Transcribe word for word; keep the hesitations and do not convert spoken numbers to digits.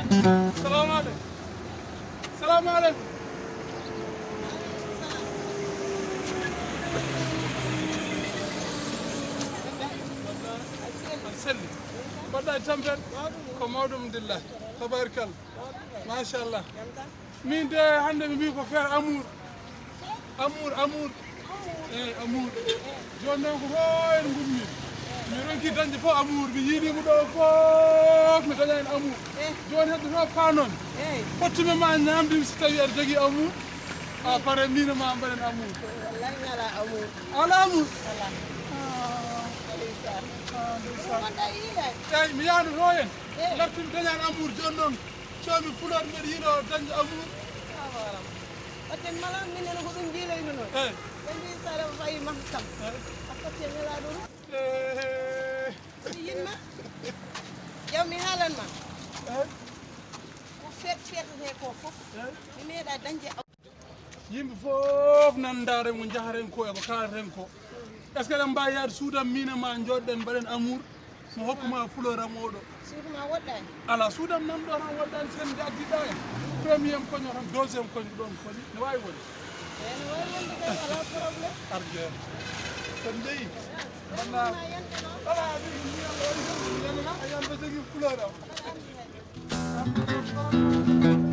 Salamu aleykum. Salamu aleykum. Aɗa selli? Mbaɗɗa e tampere? Ko mawɗum, alhamdulillah. Tabarikalla. Machallah. Min de, hannde mi mbii ko feere amour. Amour, amour. Eyi, amour. Jooni noon ko to en ngummi. Mi ronki dañde fof amour. Mi yiiɗi mo ɗo fof, mi daña heen amour. Jooni hedde fof paanon. Hottumi ma ñaamde mi si tawii aɗa jogii amour. A pare, min e ma mbaɗen amour. Wallahi mi alaa amour. Alaa amour? Alaa. Ah. Ndeysaan. Ah, ndeysaan. Wonda yiilaani. Eyi, mi yahno to en. Ngartumi dañaan amour jooni noon. Coomi Fulor mbeɗa yiɗo dañde amour. Awa. Wadde mala minen ko ɗum njiiloymi noon. Eyi. Ɓe mbii so aɗa fayi mahtam. Eyi. A fotti e nelaaɗo ɗum. Eyi. Mi yinma. Jam mi haalan ma. Eyi. Ko feet feetete ko fof. Eyi. Mi meeɗa dañde amour. Yimɓe fof nan ndaaren mo, njaharen ko e ko kaaleten ko. Est-ce que eɗen mbaawi yaade suudam min e ma, njooɗɗen mbaɗen amour? Mo hokkuma Fulor am oɗo. Suudu ma woɗɗaani? Alaa, suudam nan ɗo tan woɗɗaani, sen ngaddiɗa en. Premier koño tan, deuxième koño ɗon koñi. Ne waawi woni? Eyi, ne waawi wonde kay, alaa problème. Ar jeeya. Sen njeyi. Walla. Ma yande noon. Alaa, a jogii ndiyam ɗo, a yanta jogii Fulor am.